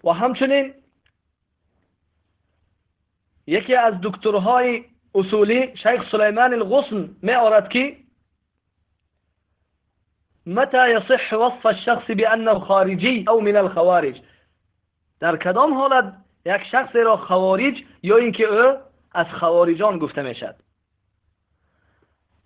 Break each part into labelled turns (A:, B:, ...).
A: و همچنین یکی از دکترهای اصولی شیخ سلیمان الغصن می آورد که متى يصح وصف الشخص بأنه خارجي أو من الخوارج؟ در کدام حالت یک شخص را خوارج یا اینکه او از خوارجان گفته میشد؟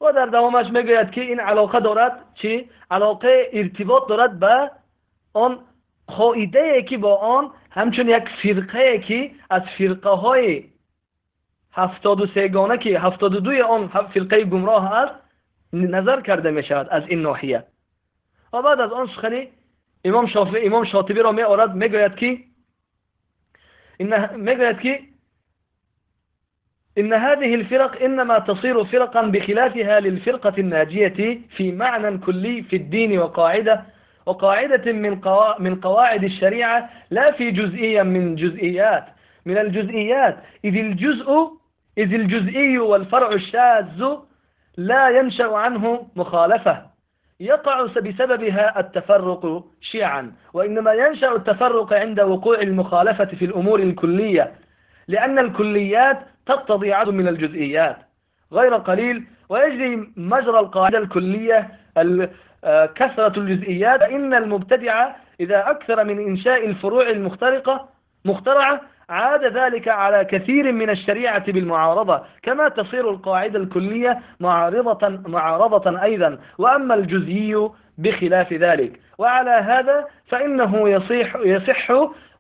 A: و در دوامش میگوید که این علاقه دارد، چی؟ علاقه ارتباط دارد به آن قاعده که با آن همچون یک فرقه که از فرقه های 73 گانه که 72 آن فرقه گمراه است نظر کرده می شود از این ناحیه. و بعد از آن سخنی امام شافعی، امام شاطبی را می آورد، میگوید که إن هذه الفرق إنما تصير فرقا بخلافها للفرقة الناجية في معنى كلي في الدين وقاعدة من قواعد الشريعة لا في جزئية من الجزئيات، إذ الجزئي والفرع الشاذ لا ينشأ عنه مخالفة يقع بسببها التفرق شيعا، وإنما ينشأ التفرق عند وقوع المخالفة في الأمور الكلية، لأن الكليات تقتضي عدد من الجزئيات غير قليل، ويجري مجرى القاعدة الكلية كثرة الجزئيات. إن المبتدع إذا أكثر من إنشاء الفروع المخترعة عاد ذلك على كثير من الشريعة بالمعارضة، كما تصير القاعدة الكلية معارضة أيضا، وأما الجزئي بخلاف ذلك. وعلى هذا فإنه يصح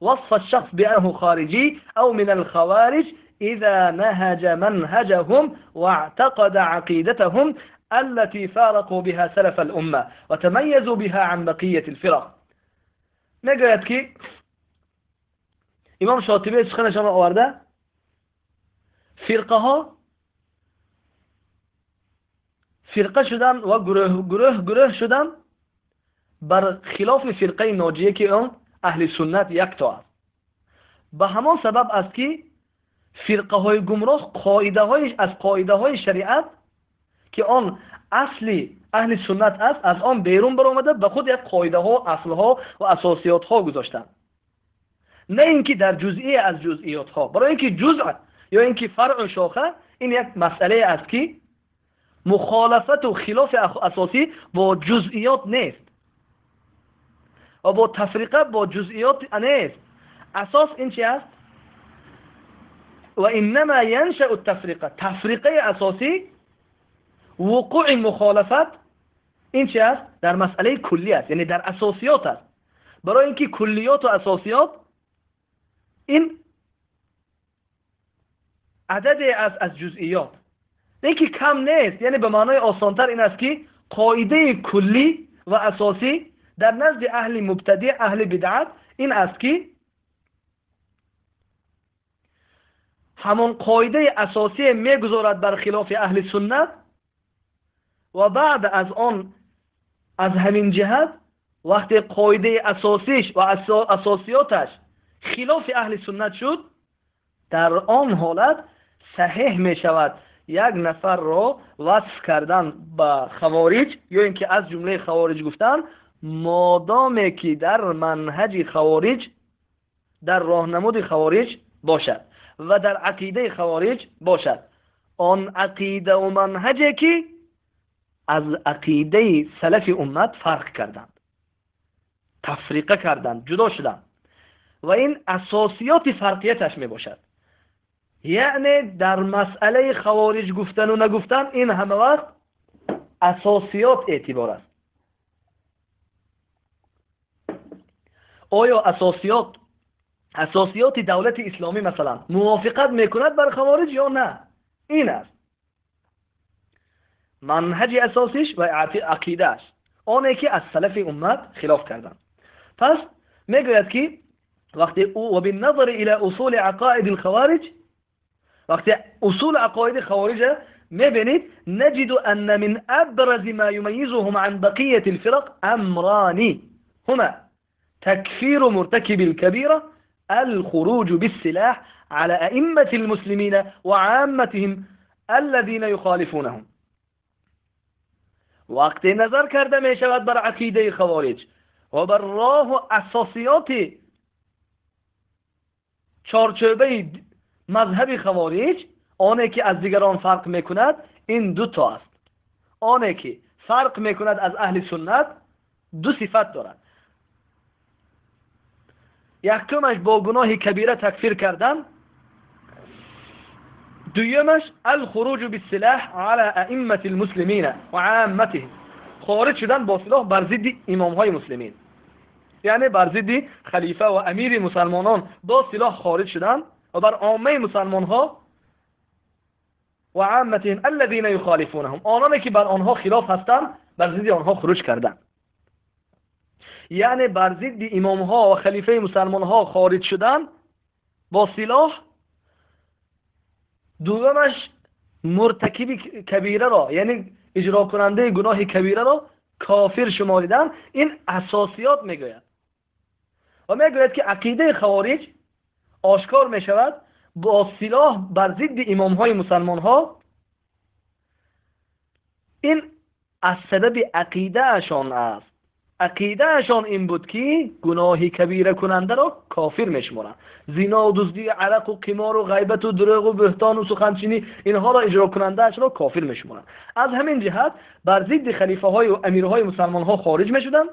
A: وصف الشخص بأنه خارجي أو من الخوارج إذا نهج منهجهم واعتقد عقيدتهم التي فارقوا بها سلف الأمة وتميزوا بها عن بقية الفرق. میگوید که امام شاطبی سخنشان را آورده، فرقه ها فرقه شدن و گروه گروه گروه شدن بر خلاف فرقه ناجیه که آن اهل سنت یک تا است. به همان سبب است که فرقه های گمراه قاعده های از قاعده های شریعت که آن اصلی اهل سنت است از آن بیرون برآمده به خود یک قاعده ها، اصل ها و اساسیات ها گذاشتند، نه اینکه در جزئی از جزئیات ها. برای اینکه جزء یا اینکه فرع و شاخه این یک مسئله است که مخالفت و خلاف اساسی با جزئیات نیست و با تفریقه با جزئیات نیست. اساس این چی است؟ و انما ینشأ التفریقه، تفریقه اساسی وقوع مخالفت این چی است؟ در مسئله کلی است، یعنی در اساسیات است. برای اینکه کلیات و اساسیات این عدد از جزئیات، نه اینکه کم نیست، یعنی به معنای آسانتر این است که قاعده کلی و اساسی در نزد اهل مبتدع، اهل بدعت این است که همان قاعده اساسی میگذارد بر خلاف اهل سنت و بعد از آن از همین جهت وقتی قاعده اساسیش و اساسیاتش خلاف اهل سنت شد، در آن حالت صحیح می شود یک نفر را وصف کردن به خوارج یا اینکه از جمله خوارج گفتن، مادامی که در منهج خوارج، در راهنمود خوارج باشد و در عقیده خوارج باشد، آن عقیده و منهجی که از عقیده سلف امت فرق کردند، تفریقه کردند، جدا شدند و این اساسیات فرقیتش می باشد. یعنی در مسئله خوارج گفتن و نگفتن این همه وقت اساسیات اعتبار است. آیا اساسیات دولت اسلامی مثلا موافقت میکند بر خوارج یا نه؟ این است منهج اساسیش و عقیدهش، آنه که از سلف امت خلاف کردند. پس میگوید که وقتی او و بالنظر الى اصول عقاید الخوارج، وقتی اصول عقاید خوارج میبینید، نجد ان من ابرز ما يميزهم عن بقیه الفرق امران هما تكفير مرتكب الكبيرة الخروج بالسلاح على أئمة المسلمين وعامتهم الذين يخالفونهم. وقتی نظر کرده می شود بر عقیده خوارج و بر راه و اساسیات чорчӯбаи мазҳаби хавориҷ оне ки аз дигарон фарқ мекунад ин ду то аст. Оне ки фарқ мекунад аз аҳли суннат ду сифат дорад. Якумаш бо гуноҳи кабира такфир кардан, дуюмаш алхуруҷу биссилаҳ ала аиммати лмуслимина ва амматиҳим, хориҷ шудан бо силоҳ бар зидди имомҳои муслимин, яъне бар зидди халифа ва амири мусалмонон бо силоҳ хориҷ шудан ва бар оммаи мусалмонҳо ва амматиҳим аллазина юхолифунаҳум, ононе ки бар онҳо хилоф ҳастанд бар зидди онҳо хуруҷ кардан. Яъне бар зидди имомҳо ва халифаи мусалмонҳо хориҷ шудан бо силоҳ. Дуюмаш муртакиби кабираро, яъне иҷрокунандаи гуноҳи кабираро кофир шуморидан. Ин асосиёт мегӯяд ва мегӯяд ки ақидаи хавориҷ ошкор мешавад бо силоҳ бар зидди имомҳои мусалмонҳо. Ин аз сабаби ақидаашон аст. Ақидаашон ин буд ки гуноҳи кабиракунандаро кофир мешуморанд. Зино ва дуздӣ, арақ ва қимор ва ғайбат ва дурӯғ ва буҳтон ва суханчинӣ, инҳоро иҷрокунандаашро кофир мешуморанд. Аз ҳамин ҷиҳат бар зидди халифаҳои ва амирҳои мусалмонҳо хориҷ мешуданд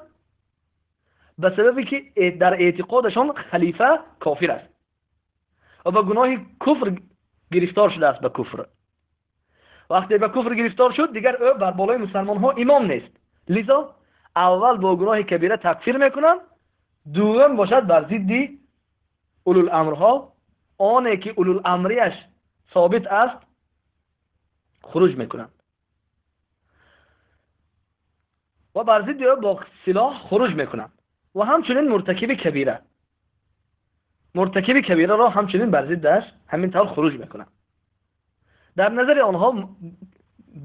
A: ба сабабе ки дар эътиқодашон халифа кофир аст ва ба гуноҳи куфр гирифтор шудааст. Ба куфр вақте ба куфр гирифтор шуд, дигар ӯ бар болои мусалмонҳо имом нест. Лизо аввал бо гуноҳи кабира такфир мекунанд, дуюм бошад бар зидди улуламрҳо, оне ки улуламрияш собит аст, хуруҷ мекунанд ва бар зидди ӯ бо силоҳ хуруҷ мекунанд. Ва ҳамчунин муртакиби кабира, муртакиби кабираро ҳамчунин бар зиддаш ҳамин тавр хуруҷ мекунанд. Дар назари онҳо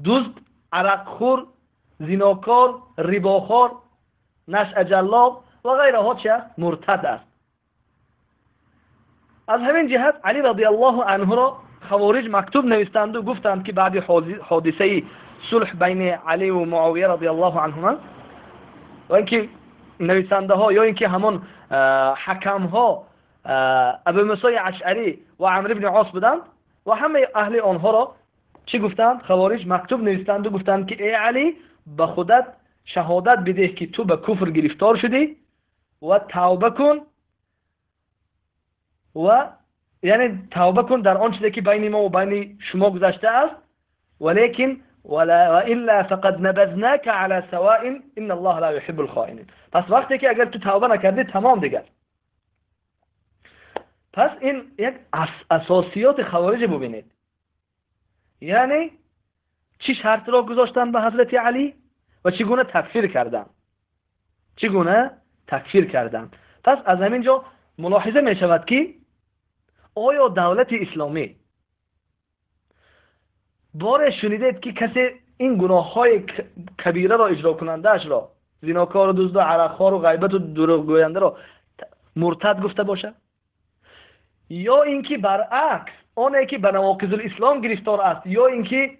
A: дузд, арақхӯр, зинокор, рибохор, нашъаҷаллоб ва ғайраҳо чи аст? Муртад аст. Аз ҳамин ҷиҳат Али радиаллоҳу анҳуро хавориҷ мактуб навистанду гуфтанд ки баъди ҳодисаи сулҳ байни Али ва Муовия радиаллоҳу анҳума, ва инки нависандаҳо ё инки ҳамон ҳакамҳо Абу Мусои Ашъарӣ ва Амр ибни Ос буданд ва ҳамаи аҳли онҳоро чӣ гуфтанд? Хавориҷ мактуб навистанду гуфтанд ки эй Али, ба худат шаҳодат бидеҳ ки ту ба куфр гирифтор шудӣ ва тавба кун, ва яъне тавба кун дар он чизе ки байни мо ва байни шумо гузашта аст, валекин ва илла фақад набазнака ала саваин инна аллоҳа ла юҳиббул хоинин. Пас вақте ки агар ту тавба накардӣ, тамом дигар. Пас ин як асосиёти хавориҷ бубинед, яъне чӣ шартро гузоштанд ба ҳазрати Алӣ ва чӣ гуна такфир карданд, чӣ гуна такфир карданд. Пас аз ҳамин ҷо мулоҳиза мешавад ки оё давлати исломӣ боре шунидед ки касе ин гуноҳҳои кабираро иҷрокунандаашро, зинокору дузду арақхору ғайбату дурӯғгӯяндаро муртад гуфта бошад, ё ин ки баръакс оне ки ба навоқизулислом гирифтор аст, ё ин ки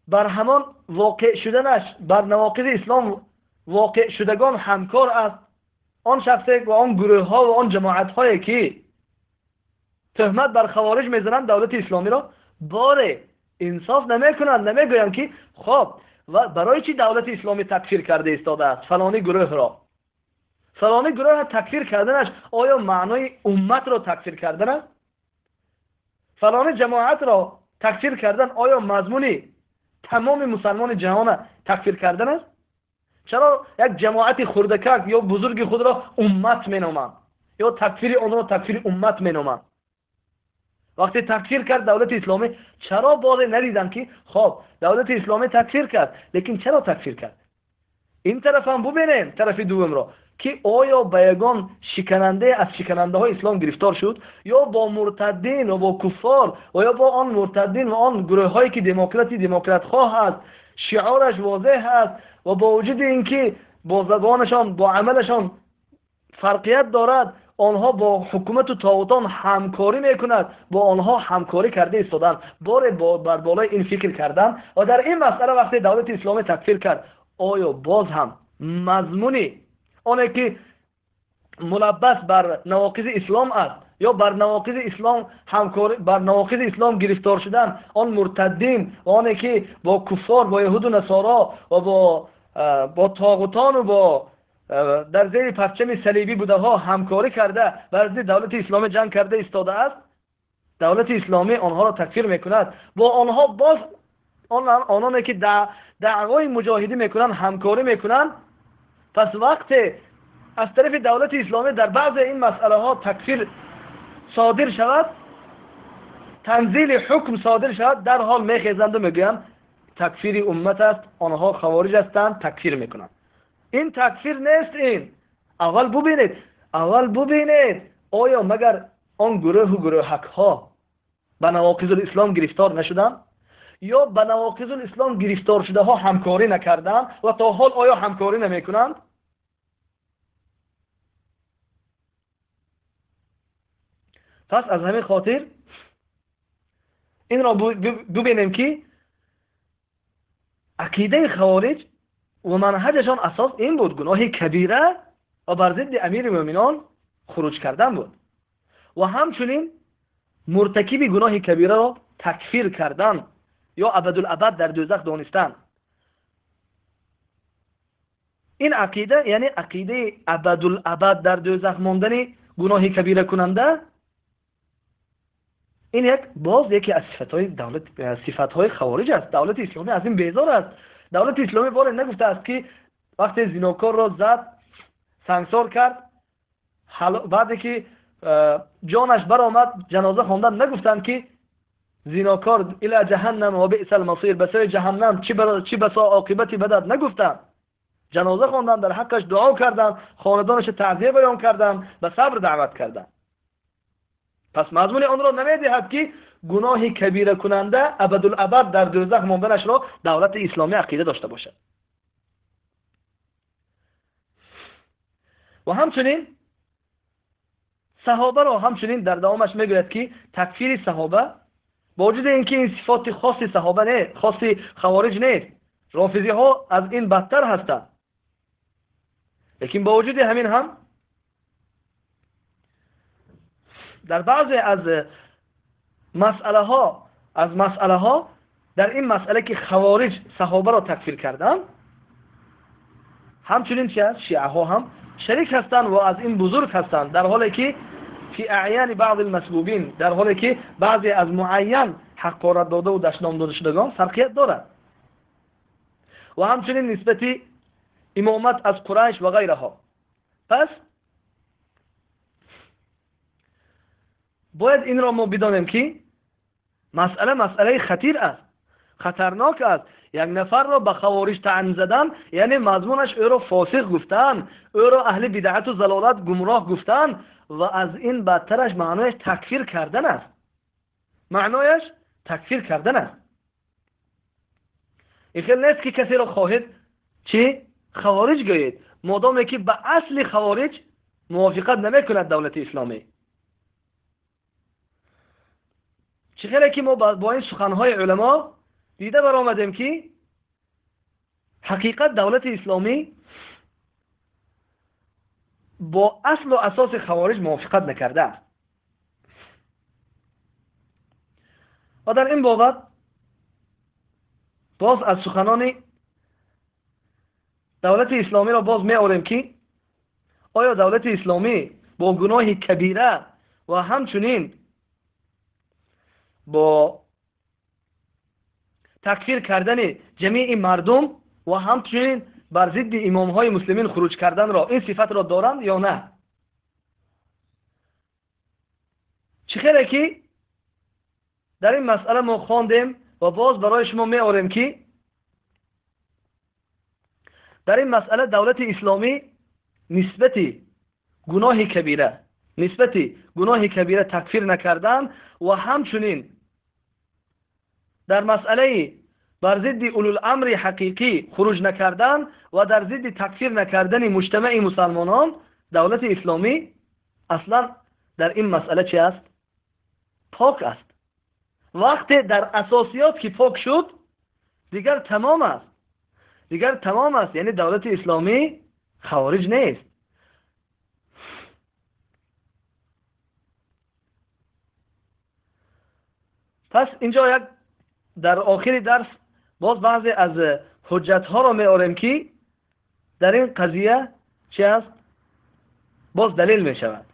A: бар ҳамон воқеъ шуданаш бар навоқизи ислом воқеъ шудагон ҳамкор аст, он шахсе ва он гурӯҳҳо ва он ҷамоатҳое ки тӯҳмат бар хавориҷ мезананд давлати исломиро, боре инсоф намекунанд, намегӯянд ки хоб ва барои чӣ давлати исломӣ такфир карда истодааст фалони гурӯҳро? Фалони гурӯҳро такфир карданаш оё маънои умматро такфир кардан аст? Фалони ҷамоатро такфир кардан оё мазмуни тамоми мусалмони ҷаҳона такфир кардан аст? Чаро як ҷамоати хурдакак ё бузурги худро уммат меноманд ё такфири онро такфири уммат меноманд? Вақте такфир кард давлати исломӣ, чаро боре надиданд ки хоб давлати исломӣ такфир кард, лекин чаро такфир кард? Ин тарафам бубинем, тарафи дуввумро, ки оё ба ягон шиканандае аз шиканандаҳои ислом гирифтор шуд, ё бо муртаддин ва бо куффор ва ё бо он муртаддин ва он гурӯҳҳое ки демократи демократхоҳ аст, шиораш возеҳ аст ва бо вуҷуди ин ки бо забонашон бо амалашон фарқият дорад, онҳо бо ҳукумату тоғутон ҳамкорӣ мекунад, бо онҳо ҳамкорӣ карда истоданд. Боре бар болои ин фикр кардан ва дар ин масъала вақте давлати исломӣ такфир кард, оё боз ҳам мазмуни оне ки мулаббас бар навоқизи ислом аст ё бар навоқизи ислом ҳамкорӣ, бар навоқизи ислом гирифтор шудан, он муртаддин ва оне ки бо куффор, бо яҳуду насоро ва бо тоғутон ва бо дар зери парчами салибӣ будаҳо ҳамкорӣ карда бар зидди давлати исломӣ ҷанг карда истодааст, давлати исломӣ онҳоро такфир мекунад. Бо онҳо боз ононе ки даъвои муҷоҳидӣ мекунанд ҳамкорӣ мекунанд. Пас вақте аз тарафи давлати исломӣ дар баъзе ин масъалаҳо такфир содир шавад, танзили ҳукм содир шавад, дарҳол мехезанд ва мегӯянд такфири уммат аст, онҳо хавориҷ ҳастанд, такфир мекунанд. Ин такфир нест. Ин аввал бубинед, аввал бубинед оё магар он гурӯҳу гурӯҳакҳо ба навоқизул ислом гирифтор нашуданд ё ба навоқизул ислом гирифтор шудаҳо ҳамкорӣ накарданд ва то ҳол оё ҳамкорӣ намекунанд? Пас аз ҳамин хотир инро бубинем ки ақидаи хавориҷ ва манҳаҷашон асос ин буд, гуноҳи кабира ва бар зидди амири мӯъминон хуруҷ кардан буд ва ҳамчунин муртакиби гуноҳи кабираро такфир кардан ё абадулабад дар дӯзах донистан. Ин ақида, яъне ақидаи абадулабад дар дӯзах мондани гуноҳи кабира кунанда, ин як боз яке аз сифатҳои давлат, сифатҳои хавориҷ аст. Давлати исломӣ аз ин безор аст. Давлати исломӣ боре нагуфтааст ки вақте зинокорро зад, сангсор кард, баъде ки ҷонаш баромад ҷаноза хондан, нагуфтанд ки зинокор ила ҷаҳаннам ва биъсал масир, ба сӯи ҷаҳаннам чӣ басо оқибати бадад, нагуфтанд. ҷаноза хонданд, дар ҳаққаш дуо карданд, хонадонаш таъзия баён карданд, ба сабр даъват карданд. Пас мазмуни онро намедиҳад ки гуноҳи кабира кунанда абадулабад дар дӯзах монданашро давлати исломӣ ақида дошта бошад. Ва ҳамчунин саҳобаро ҳамчунин дар давомаш мегӯяд ки такфири саҳоба бо вуҷуди ин ки ин сифоти хоси саҳоба не, хоси хавориҷ нест, рофизиҳо аз ин бадтар ҳастанд, лекин бо вуҷуди ҳамин ҳам дар баъзе аз масъалаҳо дар ин масъала ки хавориҷ саҳобаро такфир карданд, ҳамчунин чи аст, шиаҳо ҳам шарик ҳастанд ва аз ин бузург ҳастанд, дар ҳоле ки фи аъяни баъзи алмасбубин, дар ҳоле ки баъзе аз муайян ҳақорат дода ва дашном дода шудагон фарқият дорад. Ва ҳамчунин нисбати имомат аз Қурайш ва ғайраҳо. Пас бояд инро мо бидонем ки масъала масъалаи хатир аст, хатарнок аст. Як нафарро ба хавориҷ таън задан, яъне мазмунаш ӯро фосиқ гуфтан, ӯро аҳли бидаъату залолат гумроҳ гуфтан ва аз ин бадтараш маънояш такфир кардан аст. Маънояш такфир кардан аст. Ин хел нест ки касеро хоҳед чӣ хавориҷ гӯед, модоме ки ба асли хавориҷ мувофиқат намекунад давлати исломӣ. Чӣ хеле ки мо бо ин суханҳои уламо дида баромадем ки ҳақиқат давлати исломӣ бо аслу асоси хавориҷ мувофиқат накардааст. Ва дар ин бобат боз аз суханони давлати исломиро боз меорем ки оё давлати исломӣ бо гуноҳи кабира ва ҳамчунин бо такфир кардани ҷамеи мардум ва ҳамчунин бар зидди имомҳои муслимин хуруҷ карданро ин сифатро доранд ё на? Чӣ хеле ки дар ин масъала мо хондем ва боз барои шумо меорем ки дар ин масъала давлати исломӣ нисбати гуноҳи кабира, нисбати гуноҳи кабира такфир накардан ва ҳамчунин дар масъалаи бар зидди улуламри ҳақиқӣ хуруҷ накардан ва дар зидди такфир накардани муҷтамаи мусалмонон, давлати исломӣ аслан дар ин масъала чи аст? Пок аст. Вақте дар асосиёт ки пок шуд, дигар тамом аст. Дигар тамом аст, яъне давлати исломӣ хавориҷ нест. پس اینجا یک در آخر درس باز بعضی از حجت ها را می آریم که در این قضیه چی است؟ باز دلیل می شود.